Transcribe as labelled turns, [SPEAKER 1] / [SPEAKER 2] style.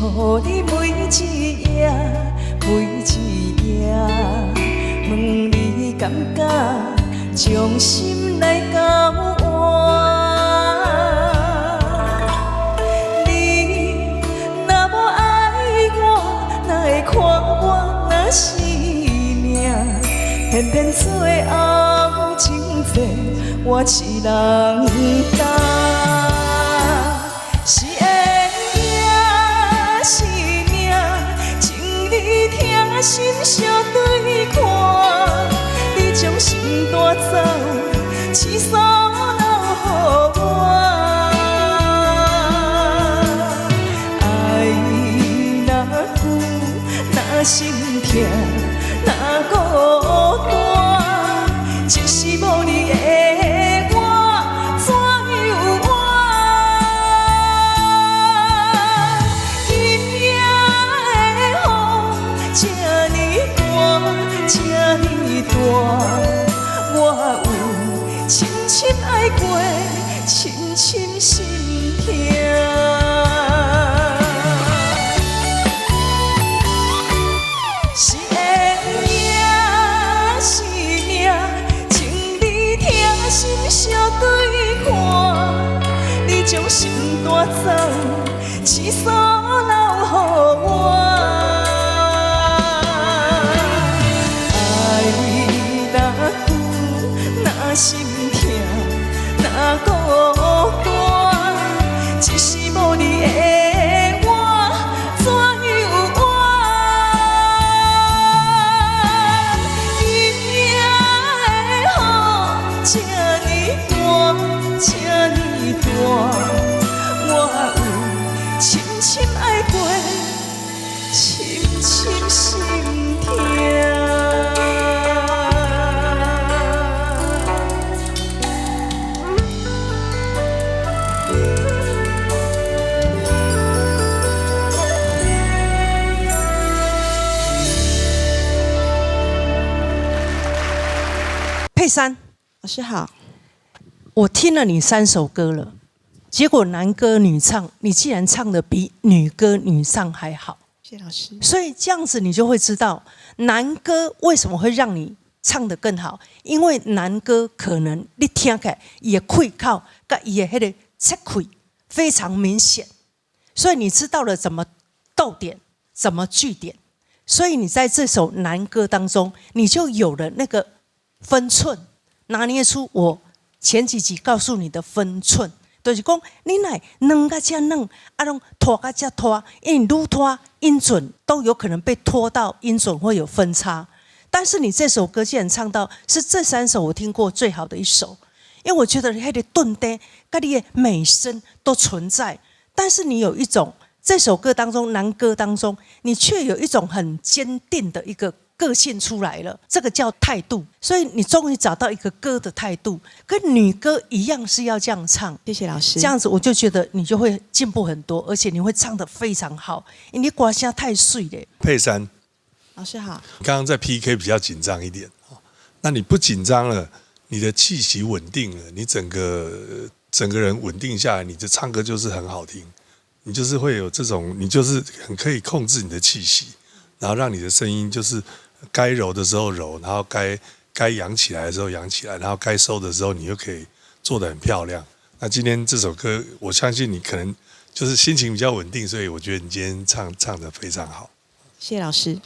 [SPEAKER 1] 予你每一夜，每一夜，問你敢不敢將心來交換？你若無愛我，哪會看我若是命？偏偏最後情債，我一人擔。是緣也是命，情你疼心相對看，你將心帶走，痴心留予我。愛若久，若心疼，若孤單，一世無你的我，怎樣活？今夜的雨這呢大，這呢大，我有深深愛過，深深心疼。是緣也是命，情你疼心相對看，你將心帶走，痴心留予我。愛若久，若心疼，若孤單，一世無你的我，怎樣活？今夜的雨這呢大，這呢大，我有深深愛過，深深心疼。
[SPEAKER 2] 佩珊，
[SPEAKER 3] 老師好。
[SPEAKER 2] 我聽了你三首歌了，結果男歌女唱，你竟然唱得比女歌女唱還好。
[SPEAKER 3] 謝謝老師。
[SPEAKER 2] 所以這樣子你就會知道男歌為什麼會讓你唱得更好，因為男歌可能你聽起來伊的氣口佮伊的彼个切氣非常明顯，所以你知道了怎麼逗點，怎麼句點，所以你在這首男歌當中，你就有了那個分寸，拿捏出我前幾集告訴你的分寸，就是講你若軟甲遮軟，啊攏拖甲遮拖，因為愈拖音準都有可能被拖到音準會有分差。但是你這首歌竟然唱到是這三首我聽過最好的一首，因為我覺得彼個頓低、佮你的美聲都存在，但是你有一種這首歌當中男歌當中，你卻有一種很堅定的一個個性出來了，這個叫態度。所以你終於找到一個歌的態度，跟女歌一樣是要這樣唱。
[SPEAKER 3] 謝謝老師。
[SPEAKER 2] 這樣子我就覺得你就會進步很多，而且你會唱得非常好。因為你歌聲太水了。
[SPEAKER 4] 佩珊，
[SPEAKER 3] 老師好。
[SPEAKER 4] 剛剛在 PK 比較緊張一點，那你不緊張了，你的氣息穩定了，你整個人穩定下來，你的唱歌就是很好聽，你就是會有這種，你就是很可以控制你的氣息，然後讓你的聲音就是該柔的時候柔，然後該揚起來的時候揚起來，然後該收的時候你又可以做得很漂亮。那今天這首歌，我相信你可能就是心情比較穩定，所以我覺得你今天唱得非常好。
[SPEAKER 3] 謝謝老師。